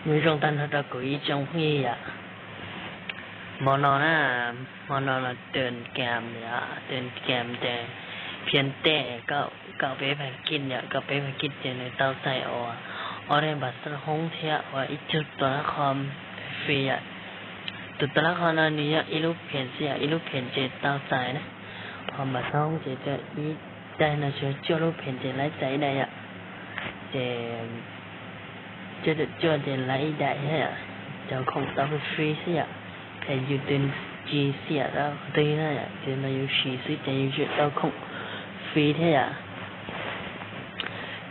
Nyob zoo tag nrho rau kuv ib tsoom phooj ywg yom. Hmo no na, hmo no los tuas kam yom, tuas kam ces phiab tej, kaum peb vas kij yom, kaum peb vas kij ces nws tau txais ua ob daim npas xab hoob thiab ua ib tug tua lab qho free yom. Tus tua lab qho no nws yog ib lub pheem xwb yom, ib lub pheem ces tau txais na. Ho npas xab hoob ces ib daim no tsuas cuaj lub pheem ces lawv txais ib daim yom. Ces cuaj caum cuaj ces lawv ib daim thiab yom. Cov khoom tau free xwb yom, pheem yus tus ci xwb yom, qhov twg na yom, ces no yus siv xwb ces yus tseem tau khoom free thiab yom.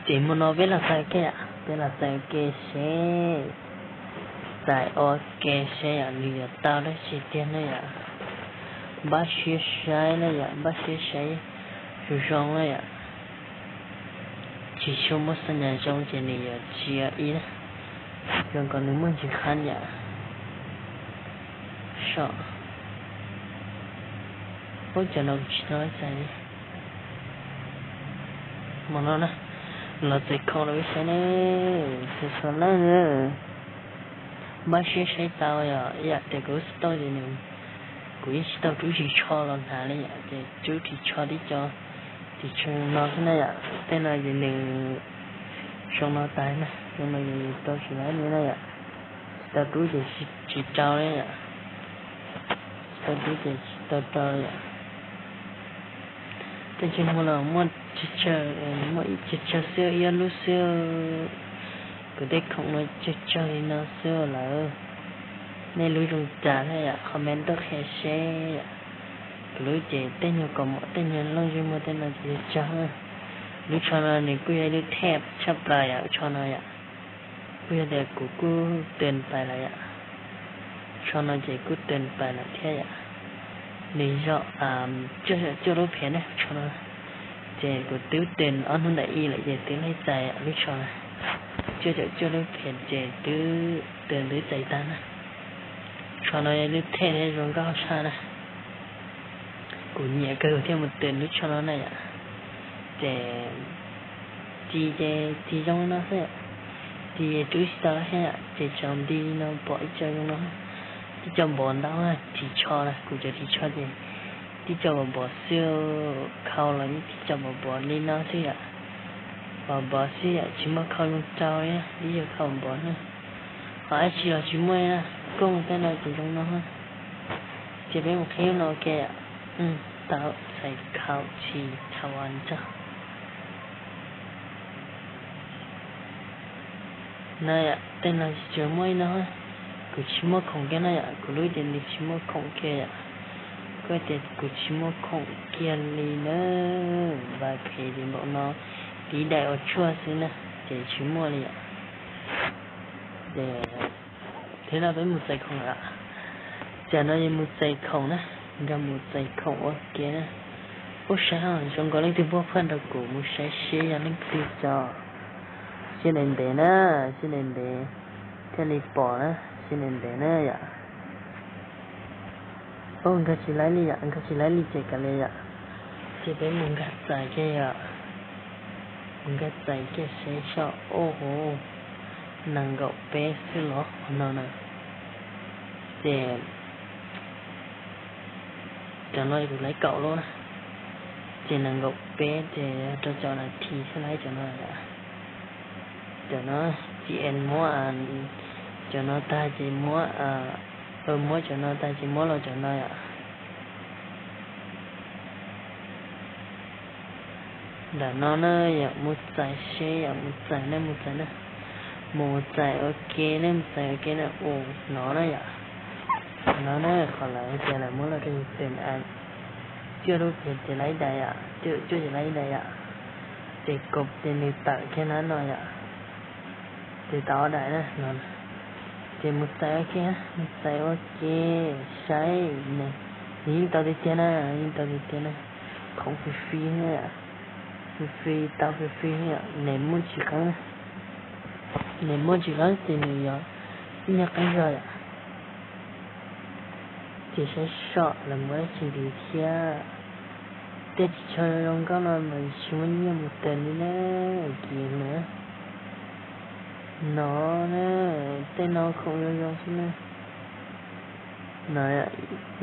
Ces hmo no peb los txais ke yom, peb los txais ua ke seb, txais ua ke seb yom nws yuav tau dab tsi tiag ne yom. Npaj siab saib na yom, npaj siab saib zoo zoo na yom. Tsis tshua muaj xab nyas zoo ces nws yuav tsis ua ib na, zoo kom nws muaj ntsis qhab yom. Soj, ub, cov no kuv tsis tau txais li. Hmo no na, los txais khoom los peb saib na, sawv sawv na. Npaj siab saib tau yom, ib yam tias kuv lub xov tooj ces nws, kuv yeej tsis tau rub ris tsho los hnav li yom, ces rub ris tsho tib co, ris tsho no xwb na yom. Tej no ces nws zoo no tas na, zoo no ces nws tau tsis laib li na yom. Tsis tau rub ces tsis rau li yom, tsis tau rub ces tsis tau rau li yom. Tej ntsej muag los muaj tsawg tsawg, muaj ib tsawg tsawg xwb, ib ob lub xwb. Kuv tej khoom no tsawg tsawg li no xwb lawm. Nej lub zoo cas thiab yom, comment tuaj qhia seb yom. Kuv lub ces tej nyuag kaus mom, tej nyuag looj ntsej muag tej no ces tsawg tsawg. Lub tsho no nws kuj yog ib lub thej tshaj plaws yom, lub tsho no yom. Kuj yog tias kuv kuj tuas pais lawm yom. Tsho no ces kuj tuas pais lawm thiab yom. Nws yog cuaj caum cuaj lub pheem na tsho no. Ces kuv twb tuas ob hnub ntawm ib lawm ces twb laij txais lub tsho na. Cuaj caum cuaj lub pheem ces twb tuas twb txais tag na. Tsho no yog lub thej thiab zoo nkauj tshaj na. Kuv nyiam kawg thiaj mus tuas lub tsho no na yom. Ces ci ces ci zoo li no xwb, ci ces rub tsis tau thiab yom, ces tsaus nti li no pom ib co zoo no, ib co npov ntau, ris tsho na, kuv cov ris tsho ces tib co npov npov xwb, khau los yeej tib co npov npov li no xwb yom, npov npov xwb yom, tsis muaj khau zoo rau li, ib yam khau npov na. Ho dab tsi los tsis muaj li na, kooj tej no ces zoo no. Ces peb mus qhib no ke, tau txhais khaum tsis tau ua ntog. No yom, tej no tsuas muaj ib no, kuv tsis muaj khoom kiag no yom, kuv lub ces nws tsis muaj khoom kiag yom. Kuj tias kuv tsis muaj khoom kiag li na, npaj phem ces npaum no, tib daim ua tshuaj xwb na, ces tsis muaj li yom. Ces thiab no peb mus txais khoom lawm. Tsam no yog mus txais khoom na, nrog mus txais khoom ua ke na. Ub, saib ho zoo nkaus leej twg npuaj phaj nrog kuv, mus saib seb yog leej twg tso. Sib ntev ntev na, sib ntev ntev thiaj li pom na, sib ntev ntev na yom. Ub, nkag tsis laib li yom, nkag tsis laib li ces kav liam yom. Ces peb mus nkag txais kiag yom. Mus nkag txais kiag seb tso. Ub, nees nkaum peb xwb los no na. Ces cov no kuv laib kaum lub na. Ces nees nkaum peb ces rau caum nas this thiaj laib cov no yom. Cov no, ces muab, cov no tag ces muab, muab cov no tag ces muab los cov no yom. Ntawm no na yom, mus txais seb yom, mus txais na, mus txais na. Mus txais ua ke na, mus txais ua ke na, ua no na yom. No na, qhov lawv tias lawv muab los rau yus tes a, cuaj lub phev ces laib ib daim yom, cuaj cuaj ces laib ib daim yom. Ces kaum ces nws tawm kiag na no yom. Ces tau ob daim na no. Ces mus txais ua ke, mus txais ua ke, saib, nws yeej tau tiag tiag na, yeej tau tiag tiag na. Khoom free free na, free free tau free free yom, nws muaj tsis qeeb na. Nws muaj tsis qeeb ces nws yog ib nyuag qeeb zog yom. Ces saib seb lawv muab dab tsi ntxiv thiab. Tej ris tsho zoo nkauj no mas tsis muaj nyiaj mus tag li na, kiag na. No na, tej no khoom zoo zoo xwb na. No,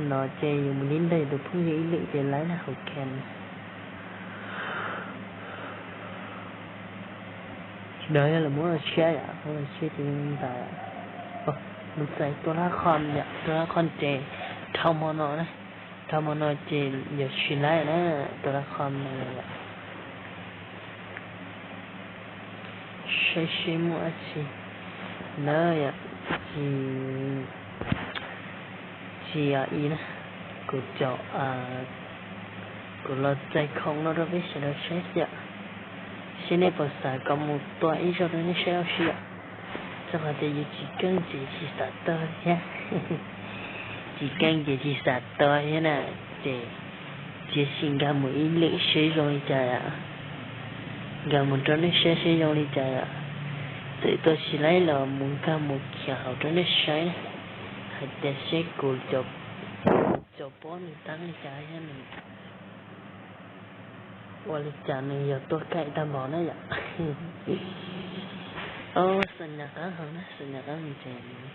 no ces yus mus nib nrog yus tus phooj ywg ib lwm ces laib na, hauv khees. Tsis no yog lawv muab los tshiab yom, muab los tshiab ces ntawd. Mus txais tua lab khom yom, tua lab khom ces dhau hmo no na, dhau hmo no ces yuav tsis laib na, tua lab khom no yom. Saib seb muaj dab tsi na yom, tsis, tsis ib na, kuv cov, kuv los txais khoom no rau peb sawv daws saib xwb yom. Seb nej puas xav kom mus tua ib zaug rau nej saib ua si yom. Rau qhov tias yus tsis keej ces tsis xav tua thiab. Tsis keej ces tsis xav tua thiab na, ces cia sim nkag mus ib lwm seb zoo li cas yom. Nkag mus rau nej saib seb zoo li cas yom. Txawm tua tsis laib los mus nkag mus khiav hauv rau nej saib na, hais tias seb kuv cov pob nws tab li cas thiab nws ua li cas nws yog tuaj kaim tag npaum na yom. Ob, xam nyas qab heev na, xam nyas qab heev ces nws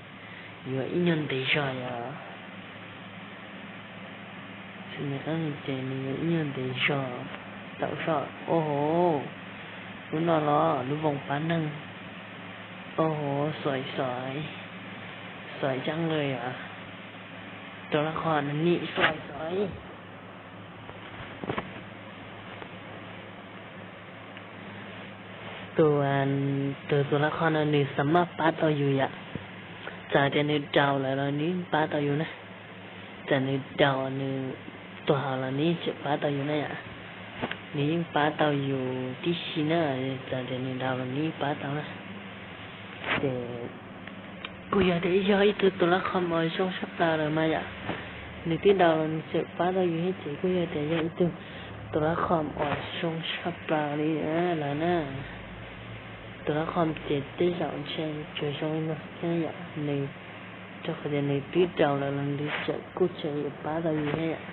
yuav ib nyuag ntev zog yom. Xam nyas qab heev ces nws yuav ib nyuag ntev zog tau zog. Ua hauv, lub no los lub voos pab neeg. Ua hauv, xoi xoi, xoi caj nqaij yom. Tus lab qhom no nim xoi xoi. Tus, tus, tus lab qhom no nws xam maj pab tau yus yom. Txawm tias nws daus lawm los nws yeej pab tau yus na. Txawm nws daus nws tuag los nws yeej tseem pab tau yus na yom. Nws yeej pab tau yus tib si na, txawm tias nws daus los nws yeej pab tau na. Ces kuj yog tias yog ib tug tus lab qhom uas zoo tshaj plaws lawm mas yom. Nws twb daus los nws tseem pab tau yus thiab ces kuj yog tias yog ib tug tus lab qhom uas zoo tshaj plaws li lawm na. Tus lab qhom ces tej zaum ntshe tsuas zoo li no thiab yom, nws, rau qhov tias nws twb daus lawm los nws tseem kuj tseem yuav pab tau yus thiab yom.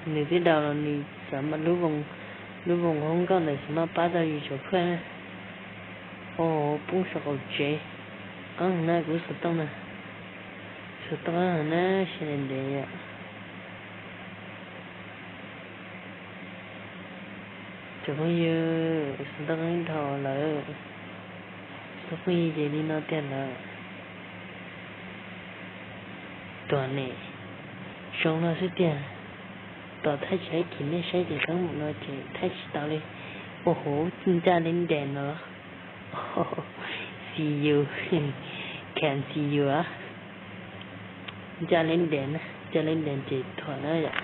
Nws twb daus los nws xam maj, lub voos hoob nkauj ntawd xam maj pab tau yus cov phuaj na. Ua hauv, poob saum qaum tsev, qab heev na kuv xov tooj na. Xov tooj qab heev na, saib ntev ntev yom. Cov phooj ywg, xov tooj qab dhau lawm. Xov tooj phooj ywg ces li no tiag lawm. Tuag ne, zoo no xwb tiag. Tom thaij tsis laib kis nej saib ces qeeb npaum no ces thaij tsis tau li. Ua hauv, ncaj li ntes no. See you, can see you a. Ncaj li ntes na, ncaj li ntes ces tuag na yom.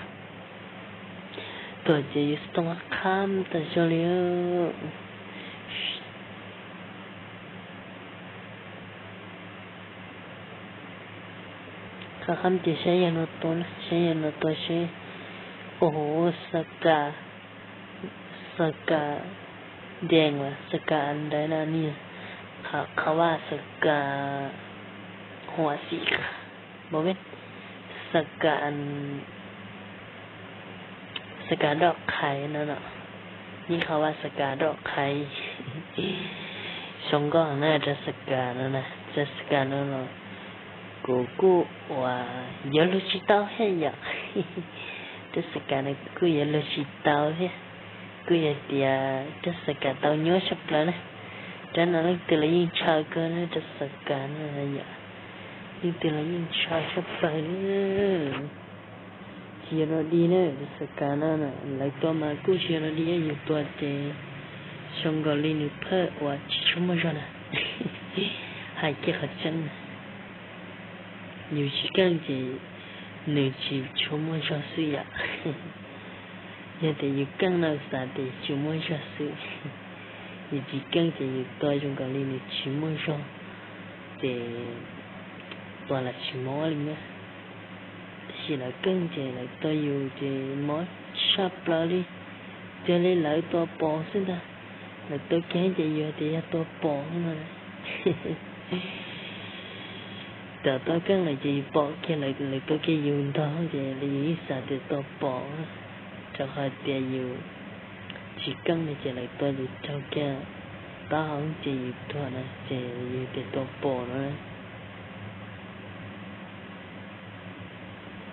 Tuag ces yus xov tooj qab tas zog li. Qab qab ces saib yog no tua, saib yog no tua seb. Ua hauv, xav kas, xav kas dees as, xav kas ntawd na ni, qhov vaj xav kas huam xim, xav kas, xav kas doj qhais no no, yeej qhov vaj xav kas doj qhais. Zoo nkauj na rab xav kas no na, rab xav kas no no, kuv kuj ua yuav luag tsis tau thiab yom. Rab xav kas no kuj yuav luag tsis tau thiab, kuj yog tias rab xav kas tau nyuaj tshaj plaws na. Rab no leej twg los yeej ntshaw kawg na, rab xav kas no yom, leej twg los yeej ntshaw tshaj plaws li. Tsis yog dog dig na, rab xav kas no lawv tua mas kuj tsis yog dog dig, yus tua ces zoo nkaus li nws phaj uas tsis tshua muaj zog na. Hais kiag qhov tseeb na, yus tsis keej ces nws tsis tshua muaj zog xwb yom. Yog tias yus keej no xav tias tsis muaj zog xwb. Yus tsis keej ces yus tua zoo nkaus li nws tsis muaj zog, ces tua los tsis mob li na. Tab sis lawv keej ces lawv tua yus ces mob tshaj plaws li, cuag li lawv tua pos xwb ntag. Lawv tua kiag ces yus tias yog tua pos no. Cov tua keej lawm ces yus pom kiag lawv, lawv tua kiag yus ntog ces yus yeej xav tias tua pos, rau qhov tias yus tsis keej li ces lawv tua ces raug kiag taub hau ces yus tuag na ces yus tias tua pos no.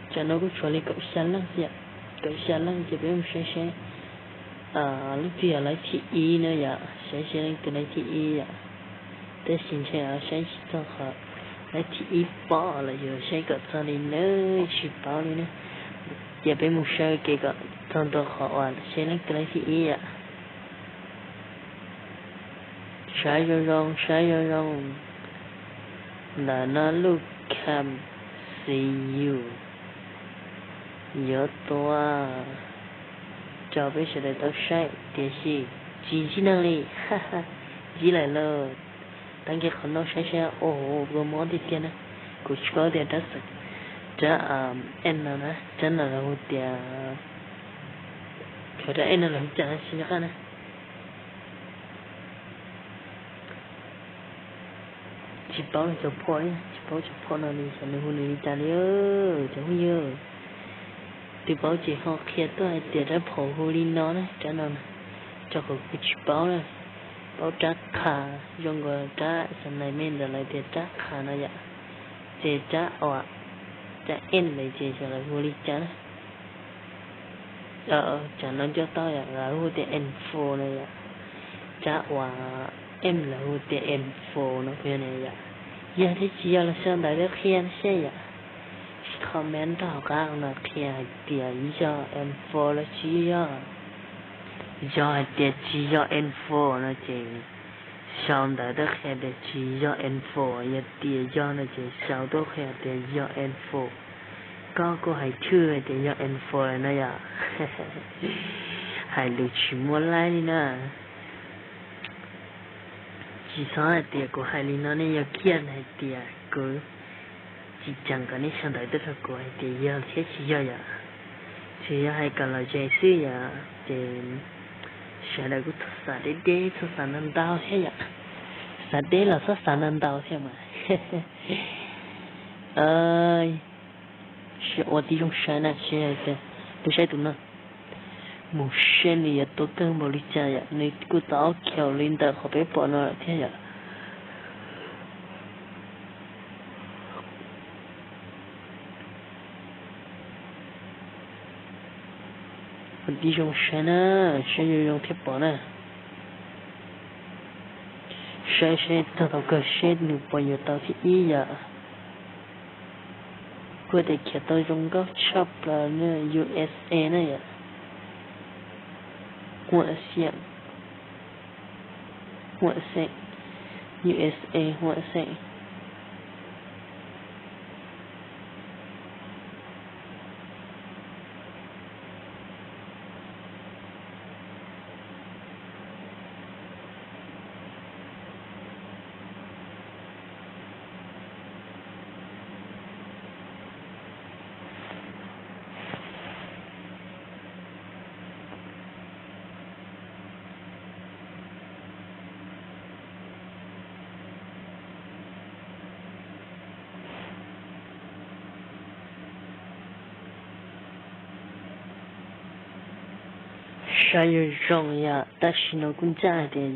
Tsam no kuj tshuav li kaum xya leej xwb yom, kaum xya leej ces peb mus saib saib leej twg yog lawv thib ib no yom, saib saib leej twg lawv thib ib yom. Tab sis ntshe saib tsis txog qhov lawv thib ib pom lawm, yus saib kom txog li nawb tsis paub li na. Ces peb mus saib kev kom txog ntua qhov uas saib leej twg lawv thib ib yom. Saib zoo zoo, saib zoo zoo. Ntawm no lub cam xi yus yuav tua rau peb sawv daws tau saib tiam sis tsis ntsib neeg li. Ntsib lawm lauj. Tag nki qhov no saib saib, ua mob tiag tiag na. Kuv tsis paub tias rab, rab en no na, rab no lawv hu tias, rab en no lawv hu cas tsis nco qab na. Tsis paub cov phom, tsis paub cov phom no li, xyov nws hu nws li cas li. Cov phooj ywg, tus paub ces ho qhia tuaj hais tias rab phom hu li no na, rab no na, rau qhov kuv tsis paub na. Paub rab qha, zoo nkaus rab xas nais me ntawd lawv tias rab qha no yom. Ces rab uas, rab en ntawd ces xyov lawv hu li cas na. Tsam no nco tau yom, lawv hu tias info no yom. Rab uas em lawv hu tias info no puas yog ne yom? Yog thiab tsis yog los sau ntawv rau qhia seb yom. Comment rau hauv qab no qhia hais tias yog info los tsis yog. Yog hais tias tsis yog info no ces sau ntawv tuaj qhia tias tsis yog info, yog tias yog no ces sau tuaj qhia tias yog info. Koj kuj hais thwj hais tias yog info no yom. Hais lus tsis muaj laib li na. Tsis txhob hais tias kuv hais li no nej yuav kiag hais tias kuv tsis ceev kom nej sau ntawv tuaj rau kuv hais tias yog thiab tsis yog yom. Tsuas yog hais kom lom zem xwb yom, ces sawv daws kuj txhob xav deb deb, txhob xav ntau ntau thiab yom. Xav deb los txhob xav ntau ntau thiab mas. Sim ua tib zoo saib na, saib tias, peb saib tus no, mus saib nws yuav tua kawg npaum li cas yom, nws kuj tau ob kiaus li ntawm qhov peb pom no lawm thiab yom. Ua tib zoo saib na, saib zoo zoo thiab pom na. Saib saib txog thaum kawg seb nws puas yuav tau thib ib yom. Kuj tias khiav tau zoo nkauj tshaj plaws na, U S A na yom. Huam Xeem, Huam Xeem, U S A Huam Xeem. Saib zoo zoo yom, tam sim no kuj ncaj hais tias,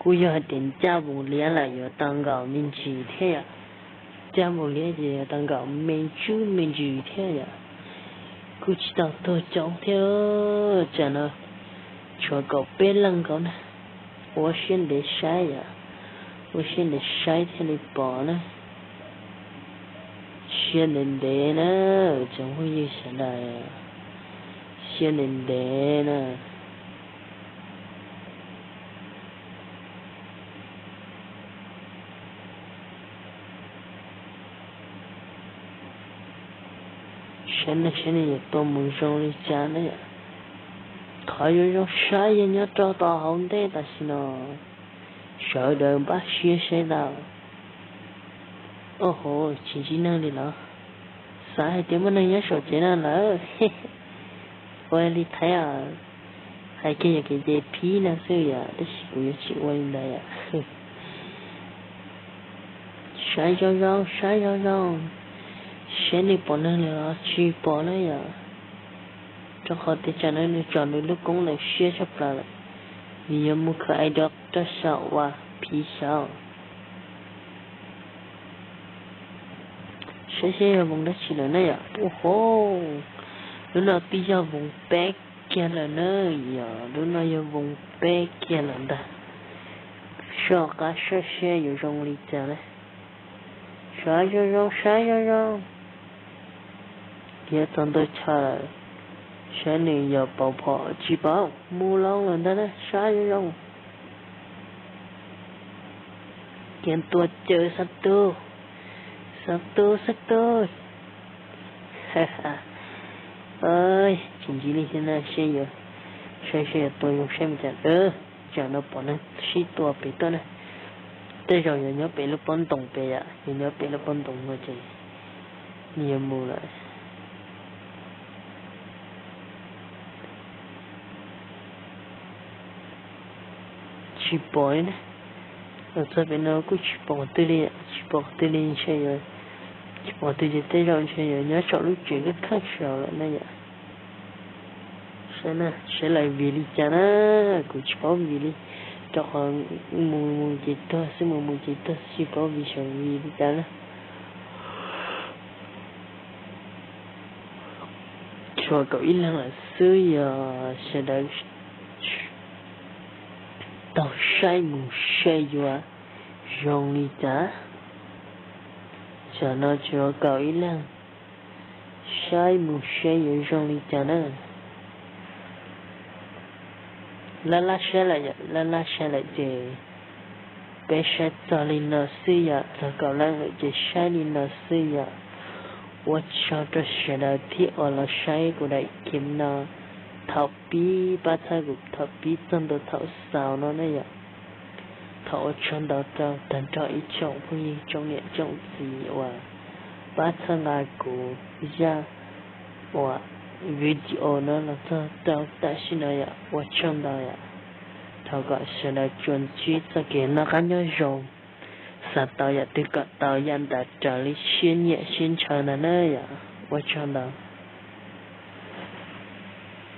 kuj yog hais tias ncaj npaum liab lawm yuav tau nkaum me ntsis thiab yom. Ncaj npaum liab ces yuav tau nkaum me ntsis me ntsis thiab yom. Kuj tsis tau tuag coob thiab, tsam no tshuav kaum peb leej nkaus na. Ua siab ntev saib yom, ua siab ntev saib thiaj li pom na. Siab ntev ntev na, tsoom phooj ywg sawv daws, siab ntev ntev na. Saib nej, saib nej yuav tua mus zoo li cas ne yom. Qhov yuav zoo saib yog nyob rau tom hauv ntej tam sim no, sawv daws npaj siab saib tau. Au hov, tsis ntsib neeg li los? Xav hais tias muaj neeg nyob saum tsev no lawm. Ua li Thaib hais kiag yog kev cai phib no xwb yom, tab sis kuv yuav tsis ua li ntawd yom. Saib zoo zoo, saib zoo zoo, saib nws pom neeg los tsis pom na yom. Rau qhov tias tsam no nws tsom nws lub koob ntawm siab tshaj plaws lawm. Vim yuav mus khaws ais dov rau saum uas phiv saud. Saib seb yog voos dab tsi lawm na yom. Ua ho, lub no twb yog voos peb kiag lawm na yom, lub no yog voos peb kiag lawm ntag. Soj qab saib seb yuav zoo li cas na. Saib zoo zoo, saib zoo zoo. Khiav txog ntawm chaw lawm, saib nws yog pauv phom tsis pauv, mus loo lawm ntag na, saib zoo zoo. Khiav tua caw xab tub, xab tub, xab tub. Tsis ntsib li thiab na, seb yuav, saib seb yuav tua zoo saib mus cas. Tsam no pom neeg sib tua pem tuaj na. Tej zaum yuav nyob pem lub pob ntoos pem yom, yuav nyob pem lub pob ntoos no ces nws yuav mus lawm. Tsis pom li na. Los txog pem no kuj tsis pom qhov twg li, tsis pom qhov twg li, ntshe yuav, tsis pom qhov twg ces tej zaum ntshe yuav nyob saum lub tsev kab kheej saud lawm na yom. Saib na, saib lawv vij li cas na, kuv tsis paub vij li, rau qhov mus mus ces tuag xwb, mus mus ces tuag xwb, tsis paub vij saum vij li cas na. Tshuav kaum ib leeg lawm xwb, yog sawv daws tau saib mus seb yuav zoo li cas. Tsam no tshuav kaum ib leeg, saib mus seb yuav zoo li cas na. Lab lab saib lawm yom, lab lab saib lawm ces peb saib txog li no xwb yom, txog kaum leej lawm ces saib li no xwb yom. Ua tsaug rau sawv daws thiab uas los saib kuv daim game no thaum pib, pab txhawb kuv thaum pib txog ntua thaum xaus no na yom. Thov ua tsaug ntau rau tag nrho ib tsoom phooj ywg tsoom niam tsoom txiv uas pab txhawb nqa kuv zaj uas video no los txog rau tam sim no yom, ua tsaug ntau yom. Thov kom sawv daws tsuas ntsib txoj kev noj qab nyob zoo, xav tau yam twg kom tau yam ntawd raws li siab nyiam siab ntshaw ntag na yom. Ua tsaug ntau.